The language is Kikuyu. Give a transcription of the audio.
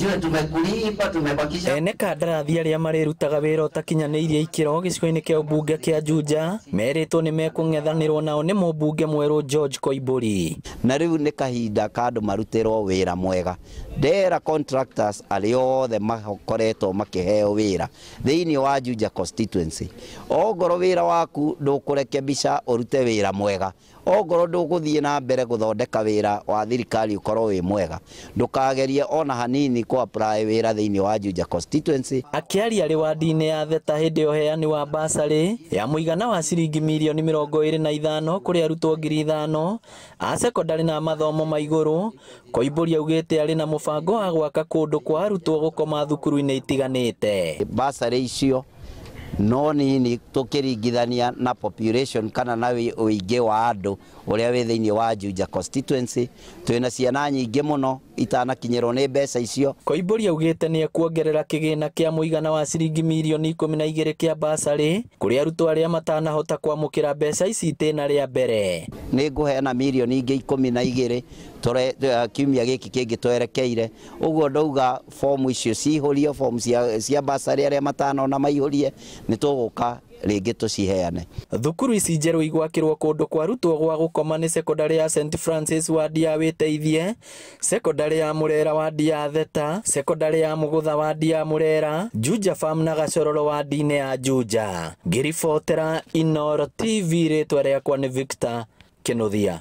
Ujue tumekulipa, tumebakisha. Ene kandarathi arĩa marĩrutaga wĩra ũtakinyanĩirie ikĩro gĩcigo-inĩ kĩa ũmbunge kĩa Juja merĩtwo nĩ mekũng'ethanĩrwo nao nĩ mũmbunge mwerũ George Koimbũri. Na rĩu nĩ kahinda ka andũ marutĩrwo wĩra mwega. Ndera contractors arĩa othe makoretwo makĩheo wĩra thĩinĩ wa Juja constituency, ongorwo wĩra waku ndũkũrekebisha ũrute wĩra mwega, ongorwo ndũgũthiĩ na mbere gũthondeka wĩra wa thirikari ũkorwo wĩ mwega, ndũkagerie ona hanini kũ apply wĩra thĩinĩ wa Juja constituency. Akĩaria arĩ wadi-inĩ ya Theta hĩndĩ ya ũheani wa basarĩ ya mũigana wa ciringi mirioni 25 kũrĩ arutwo 5,000 a sekondarĩ na mathomo ma igũrũ, Koimbũri augĩte arĩ na mũbango wa gwaka kũndũ kwa arutwo gũkoma thukuru-inĩ itiganĩte. Basarĩ icio no nini tukiringithania na population kana na ũingĩ wa andũ ũrĩa wĩ thĩinĩ wa Juja constituency. Twĩna ciana nyingĩ mũno itanakinyĩrwo nĩ mbeca icio. Koimbũri augĩte nĩ ekuongerera kĩgĩna kĩa mũigana wa ciringi mirioni 12 kĩa basarĩ kũrĩ arutwo arĩa matanahota kwamũkĩra mbeca ici itĩna rĩa mbere. Nĩ ngũheana mirioni ingĩ 12 kiumia gĩkĩ kĩngĩ twerekeire. Ũguo ndauga fomu icio cihũrio, fomu cia basarĩ arĩa matanona maihũrie, nĩ tũgũka rĩngĩ tũciheane. Thukuru ici njerũ igwakĩrwo kũndũ kwa arutwo gwa gũkoma nĩ sekondarĩ ya St Francis wadi ya Wĩteithie, sekondarĩ ya Mũrera wadi ya Theta, sekondarĩ ya Mũgũtha wadi ya Mũrera, Juja Farm na Gacororo wadi-inĩ ya Juja. Ngĩribotera Inooro TV, rĩtwa rĩakwa nĩ Victor Kĩnuthia.